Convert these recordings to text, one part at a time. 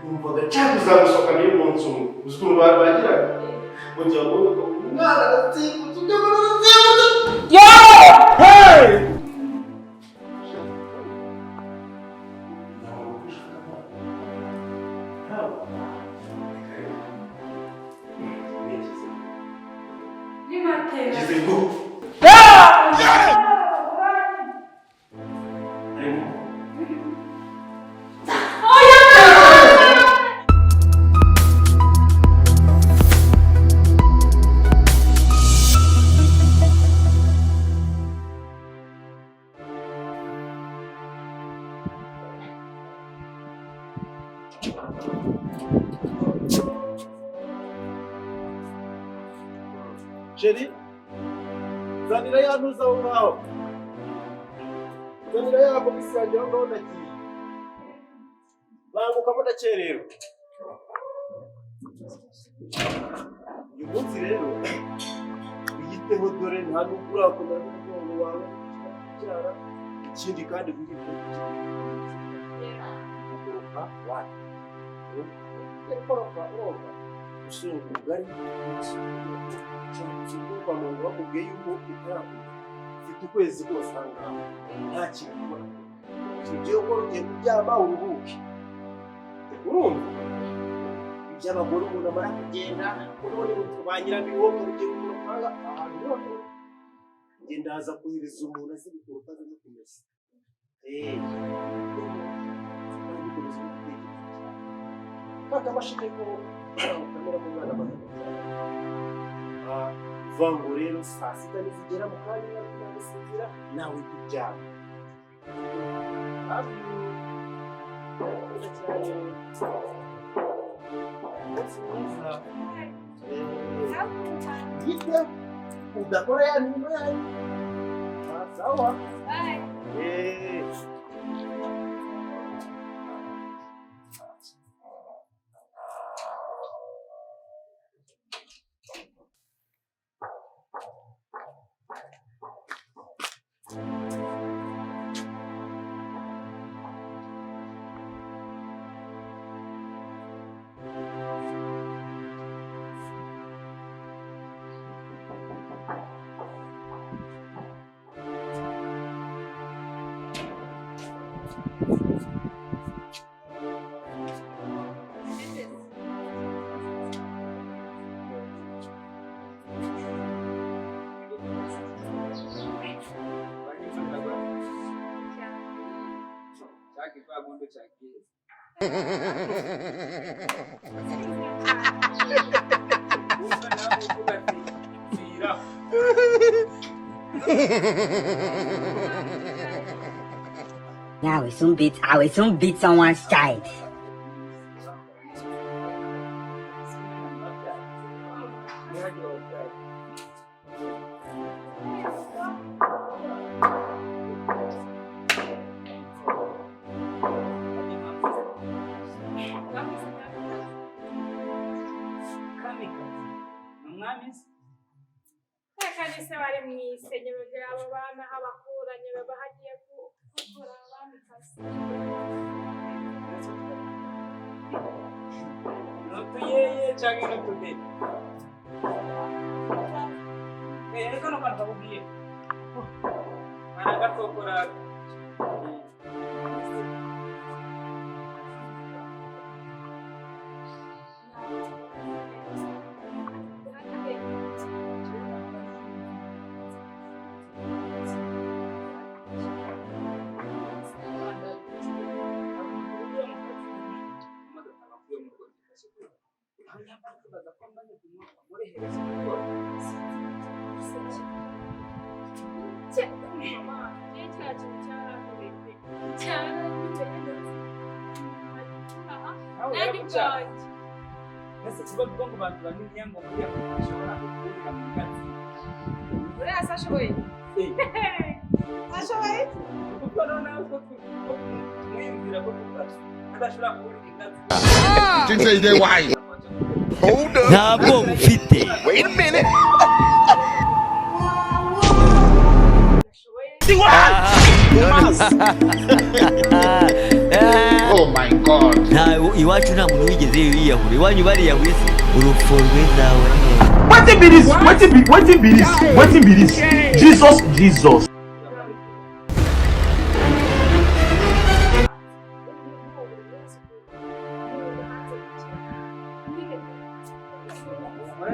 Numvaga nshaka kuzagusohokana uyu munsi umwe. Uzi ukuntu bagiraga ngo njya ngo umwana arasimbutse, undi mwana arasimbutse. Hey! Ni matera. Ngize ngo arimo. Oya! Chérie, zanira ya ntuza aho ngaho, zanira ya bogisi yanjye aho ngaho. Ndagiye, bangukamo, ndakerewe uyu munsi. Rero wiyiteho, dore nta nubwo urakomera n'umugongo wawe kubyara. Ikindi kandi wiyiteho gukoropa, wani gukoropa, urumva, usonga ubugari. Ushobora kwa muganga bakubwiye yuko utarakomera, ufite ukwezi kose aha ngaha nta kintu ukora. Ikintu ugiye gukora, ugiye kuryama uruhuke. Urumva iby'abagore, umuntu amara kugenda none ba nyirabihombo ugiye gukoropa ahantu hose. Njye ndaza kohereza umuntu azi gukoropa, azi no kumesa. Kandi gukomeza gutekereza cyane ka kamashini ko kameramo umwana amaze kubyara. Uvuga ngo rero saa sita nizigera mu kanya gusinzira, nawe turyama. Love you. Ndakunda cyane. Umunsi mwiza. Yite udakora ya mirimo yanyu. Ah, sawa. Bye. Cyakivagundo cyagiye. Wumva nawe uvuga ati "Mvira." Now I will soon beat someone's child. Ntihagire ababyeyi. Kamikazi ni umwami se? Reka ni se bari mu isenyero, abo bana abakuranye baba hagiye gukora abamikazi. N'utuyeye cyangwa n'utudede? Reka no kantu kakubwiye aragatokora. Mama, njye kiriya kintu cyarankoreye pe, cyarankoreye nanjye ubwanjye. Ese kuba bivuga ngo abantu banini ngo buriya bashobora gukurira mu gazi? Uriya se ashoboye? Ashoboye? Kuko noneho ko tumwiyumvira ko adashobora kuburira ingazi. Think say they white. Hold up. Ntabwo mufite. Wait a minute. Ashoboye. Mu mazi. Oh my God. Nta iwacu nta muntu wigeze yiyahura, iwanyu bariyahuye se? Urupfu rw'izawe. Wetin be this? Wetin be wetin be this? Wetin be this? Jesus, Jesus.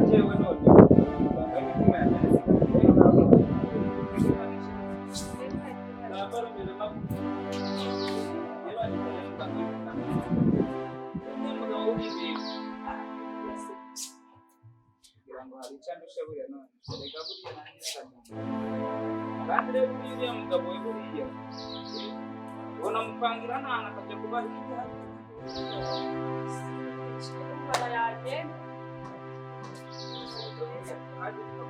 Njyewe none usanga imitima yanjye kugira ngo hari icyo andusha buriya none reka buriya nanjye nzamenya kandi rero buriya uriya mugabo we buriya ubona mupangira nta akajya kuba hirya. Yagenda. Ntagenda.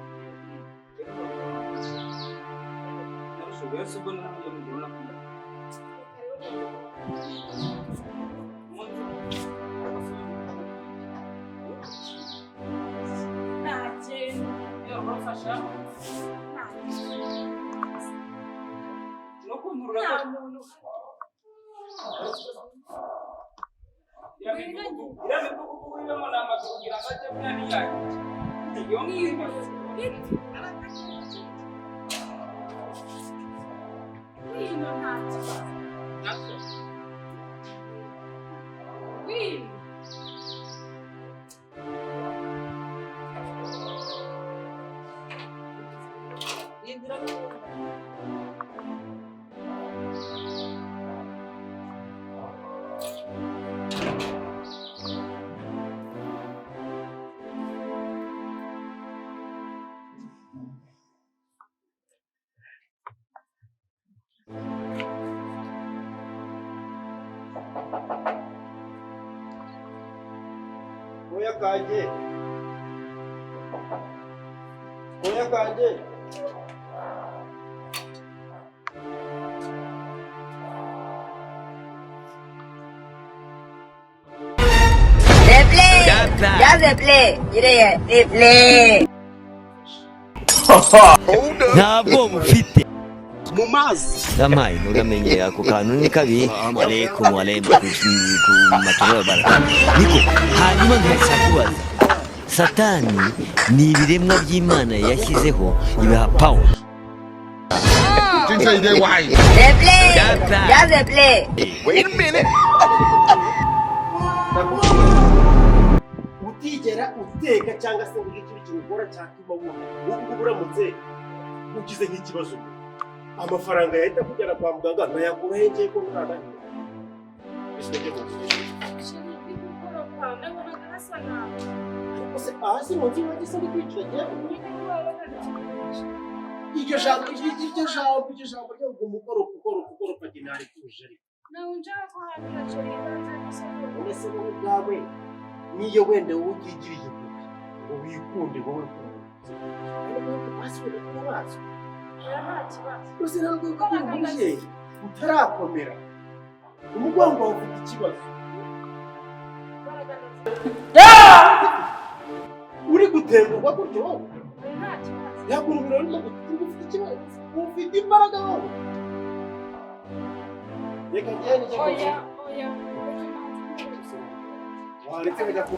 Nta muntu. Ngwino, nta kibazo. Ngwino. Oya kanjye, oya kanjye. They play. Just they play. You there? They play. Hold up. Ntabwo mufite Mu mazi. Samayi, nturamenye ako kantu ni kabi. Walaikum walaikum ku matuwa baraka. Niko hanyuma nkahita kubaza, Satani ni ibiremwa by'Imana yashyizeho ibiha power. Think say they white. They play. Just they play. Wait a minute. Utigera uteka cyangwa se ngo ugire ikindi kintu ukora cyatuma wumva ubu ngubu uramutse ugize nk'ikibazo, amafaranga yahita kugera kwa muganga nayakura he? Ngiye ko ntaranahiye. Ese mu nzu? Chéri, ndi gukoropa, nabonaga hasa nabi. Ariko se aha si mu nzu iwanjye? Se ndi kwinjira njyewe? Nyine wabonaga ikibazo. Iryo jambo ryo ngo umukoropa, ukoropa, ukoropa, njye ntarikuje ariko. Nawe nshaka ko handura chéri, banza gusoma. None se wowe ubwawe, niyo wenda wowe utigiriye impuhwe ngo wikunde wowe nk'umuntu, ariko hasi wenda kuba wazo. Oya, nta kibazo. Gusa ntabwo uhuye utarakomera, umugongo wawe ufite ikibazo. Imbaraga ndazi. Uri gutengurwa gutyo wowe? Oya, nta kibazo. Yagura urimo ufite ikibazo, ufite imbaraga wowe? Reka ngende njye. Oya, oya, reka manze nkoreshe. Waretse kujya ku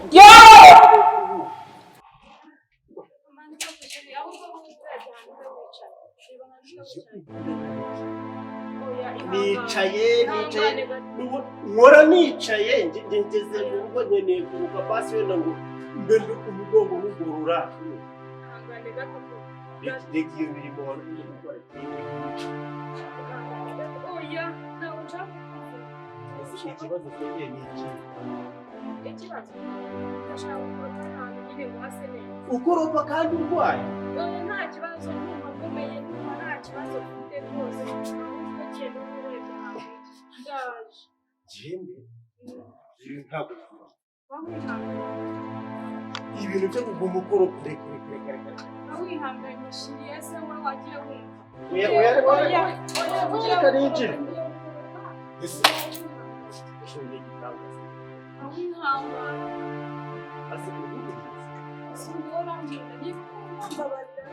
Manze nkoreshe chéri, ahubwo wowe urebye hanze wicaye. Reba hanze wicaye. Oya, ihangane. Nicaye, nicaye. Ihangane gato. Nkora nicaye. Ngeze mu rugo nkeneye kuruhuka basi wenda ngo mbe ndi umugongo wugorora. Ihangane gato. Reka iyo mirimo wari uri gukora. Ihangane gato. Oya, ntabwo nshaka kukuvuga. Ese ikibazo ufite ni iki? Ikibazo, ndashaka gukoropa ahantu nyine ngo hase neza. Ukoropa kandi urwaye? Oya, nta kibazo, ndumva nkomeye, ndumva nta kibazo mfite rwose. Ahubwo genda urebye ahantu, ndaje. Gende. Ibi ntabwo bibaho. Wihanganye. Ibintu byo kuguma ukoropa, reka, reka, reka, reka. Wihanganye chéri, ese wowe wagiye wumva? Oya, oya, oya. Oya, oya. Reka ninjire. Ese ushoboye igitangaza? Wihangane. Ase ubundi Si wowe urambwira niba mbabarira.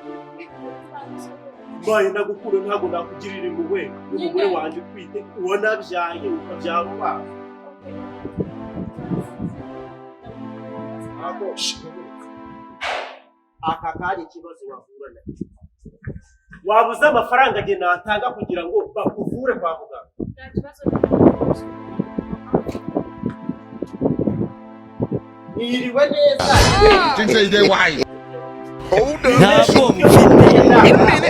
Mbaye ndagukunda, ntabwo nakugirira impuhwe n'umugore wanjye utwite, uwo nabyaye, ukabyara umwana. Ntabwo aka kanya ikibazo wahura nacyo, wabuze amafaranga njye natanga kugira ngo bakuvure kwa muganga. Nta kibazo. Niriwe neza. Think say they white. Hold up. Ntabwo mfite.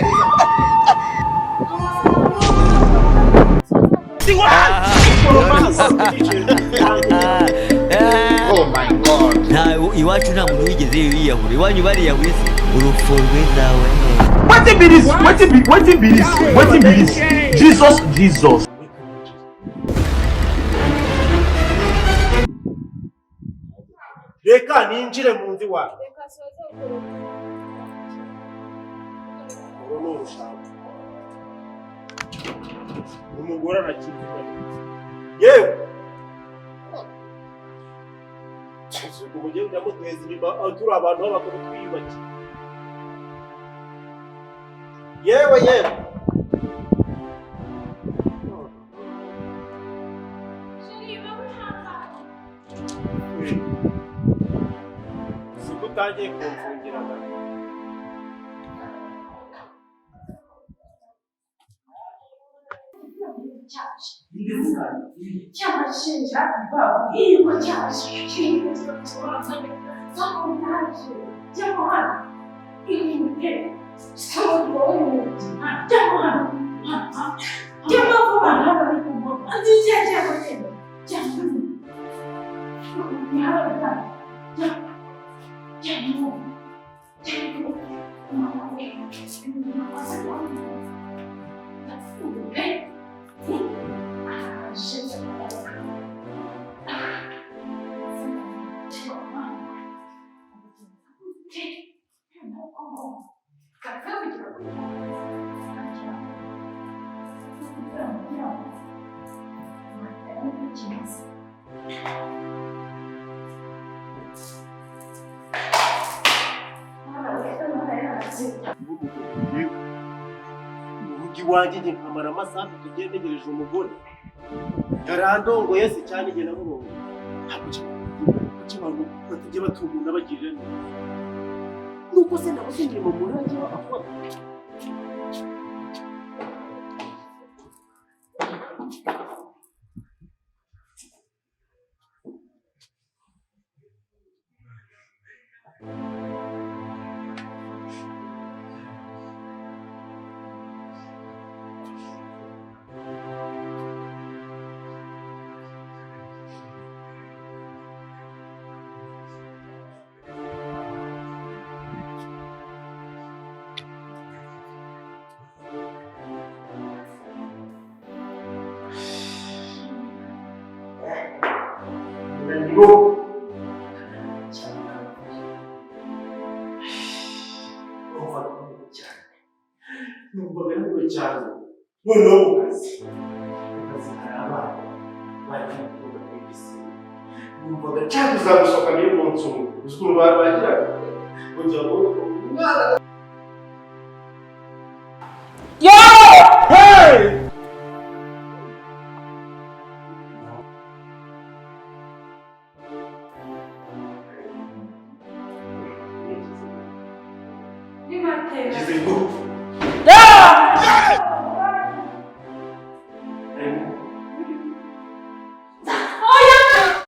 Oh my God. Nta iwacu, nta muntu wigeze yiyahura. Iwanyu bariyahuye se? Urupfu rwiza we. Wetin be this? Wetin be this? Wetin be this? Jesus, Jesus. Reka ninjire mu nzu iwawe. Reka soze ukoropa. Uru ni urushako, umugore arakivuga yewe. Umugeni ndamuduheza inyuma aho turi abantu b'abagabo twiyubakiye. Yewe yewe. Chéri, wowe ihangane. Siko utangiye kumfungirana. Mu rugo iwanjye njye nkamara amasaha 3 ntegereje umugore. Yarandongoye se cyane, njye namurongoye? Ntabwo kuki abantu batajya batura umuntu abagirira neza? Nuko se nabuze imirimo umuntu ajya akora. Umunaniro, numvaga naniwe cyane, numvaga naniwe cyane. Noneho mu kazi hari abana bagiye gukunda kuri pisine, numvaga nshaka kuzagusohoka niyo umunsi umwe. Uzi ukuntu bagiraga kugira ngo umwana Hey! Ni matera. Ngize ngo